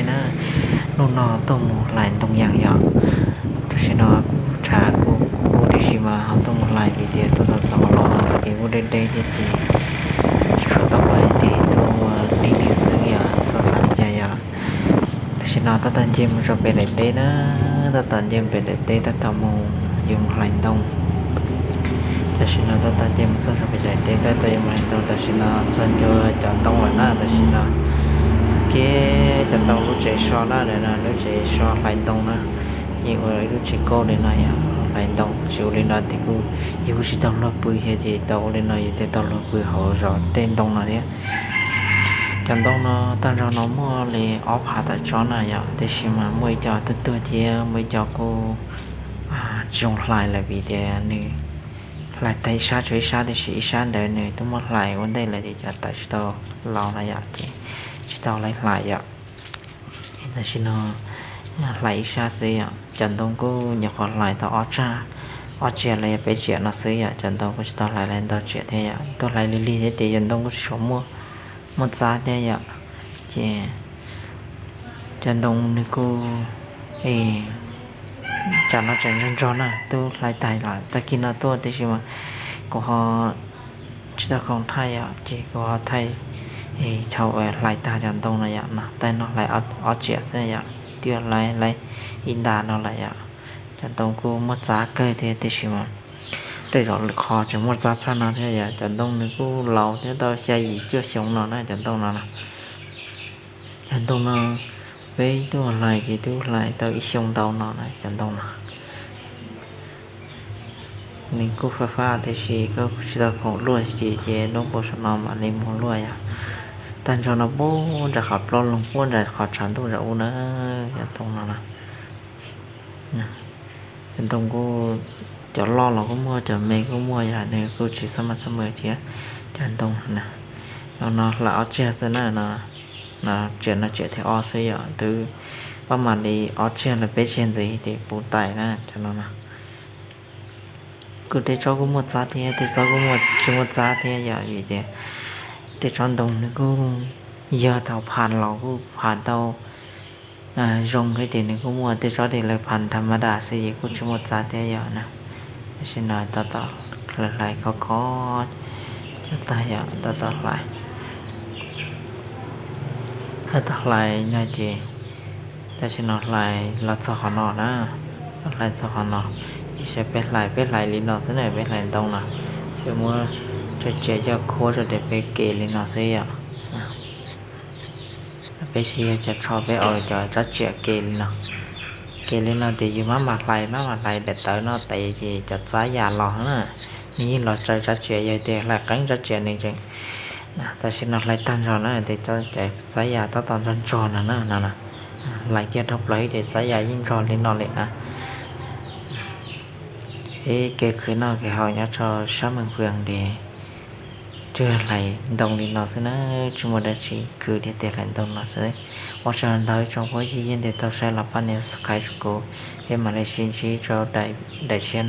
Na, hnub no tuaj mus hlais ntoo yas yog, tam sim no kuv tshav kuv kuv tiam sis mas ho tuaj mus hlais vim tias tuaj tau txog los txoj kev kuj deb deb thiab ces tsis tshua tau hlais ces tuaj ua lig lig xwb yog xav xav li cas yog. Tam sim no tab tom nce mus rau pem daim teb na, tab tom nce pem daim teb tab tom mus yuav mus hlais ntoo. Tam sim no tab tom nce mus txog rau pem daim teb tab tom yuav mus hlais ntoo, tam sim no txog ncua cov ntoo lawm na, tam sim no txog kiag cov ntoo lub tsev so na, lub tsev so hlais ntoo na, yeej ua ib lub tsev kauj li no yog hlais ntoo, tsis ua li no ces kuj yus kuj tsis tau luag pw thiab ces tau ua li no yus thiaj tau luag pw hauv zos tej ntoo no thiab. Cov ntoo no tag nrho no muaj li ob phav tawm tsob na yom, tiam sis mas muaj ib co tuag tuag thiab muaj ib co kuj tsis zoo hlais lawm vim tias nws hlais tag ib sab tshuav ib sab, tiam sis ib sab ntawd nws twb muab hlais ua ntej lawm ces cov tawm tsis tau laus no yom, ces tsis tau hlais yom. Tam sim no hlais ib sab xwb yom, cov ntoo kuj nyuam qhuav hlais tau ob tsag, ob tsiav los yog peb tsiav no xwb yom, cov ntoo kuj tsis tau hlais li ntau tsiav thiab yom, tuaj hlais lig lig thiab ces cov ntoo kuj tsis tshua muaj, muaj txab thiab yom. Ces cov ntoo nws kuj, tsam no tseem nrog nrog na, twb hlais tag lawm tag kis no tuaj tiam sis mas kuv ho tsis tau khoom thaij yom, ces kuv ho thaij thaum hlais tag cov ntoo no yom, no tag no hlais ob tsiav xwb yom, twb hlais hlais ib nta no lawm yom. Cov ntoo kuj muaj txab kawg thiab tiam sis mas tej zaum lwm qhov tseem muaj txab tshaj no thiab yom, cov ntoo nws kuj laus thiab tau xya yim cuaj xyoo no na cov ntoo no na. Cov ntoo no peb tuaj hlais ces twb hlais tau ib xyoo ntau no na cov ntoo no. Nws kuj faj faj tiam sis koj tsis tau khoom luaj ces ces lub npau suav no mam li mus luaj yom. Tag nrho no puag nram qhov ploj loog puag nram qhov tshav ntuj zam u na, cov ntoo no na. Cov ntoo kuj, cov loj los kuj muaj, cov me kuj muaj yom, nws kuj tsis xab maj xab maj thiab. Cov ntoo no, no hlais ob tsiav xwb na, no tsiav no tsiav thib ob xwb yom, twb pab mam li ob tsiav los peb tsiav ntxiv ces puv tais na cov no na. Kuj tej tsob kuj muaj txab thiab, tej tsob kuj muaj tsis muaj txab thiab yom, vim tias tej tsob ntoo nws kuj yog thaum pham los kuj pham tau zoo thiab ces nws kuj muaj, tej tsob ces lawv pham tham ma das xwb ces kuj tsis muaj txab thiab yom na. Tam sim no tab tom hlais hlais khov khov cov tag yom, tab tom hlais, tab tom hlais no ces tam sim no hlais los txog qhov no na, hlais txog qhov no, ib sab peb hlais, peb hlais li no xwb na, peb hlais ntoo no, peb muab tso tsiav coj khuab rau tias peb ke li no xwb yom. Peb tsis yog cov tsho, peb ua cov tsob tsiav ke li no. Ke li no ces yus maj mam hlais, maj mam hlais daim tawv no tes ces cov txab yas los na, nws yeej los tsaws tsob tsiav, yog tias hlais qeeb tsob tsiav nws tseem, tam sim no hlais tag nrho na ces cov txab yas tab tom nrog nrog no na, no hlais kiag dhau plaws ces txab yas yeej nrog li no lawm na. Ib kev khwv noj kev haus nyob rau sab Meeg Pwg ces tsuas hlais ntoo li no xwb na, tsis muaj dab tsi khwv tiag tiag, hlais ntoo no xwb. Ua tsaug ntau tsoom phooj ywg yeej ntias tau saib los pab nias subscribe rau kuv, peb mam li sib ntsib rau daim tshiab na.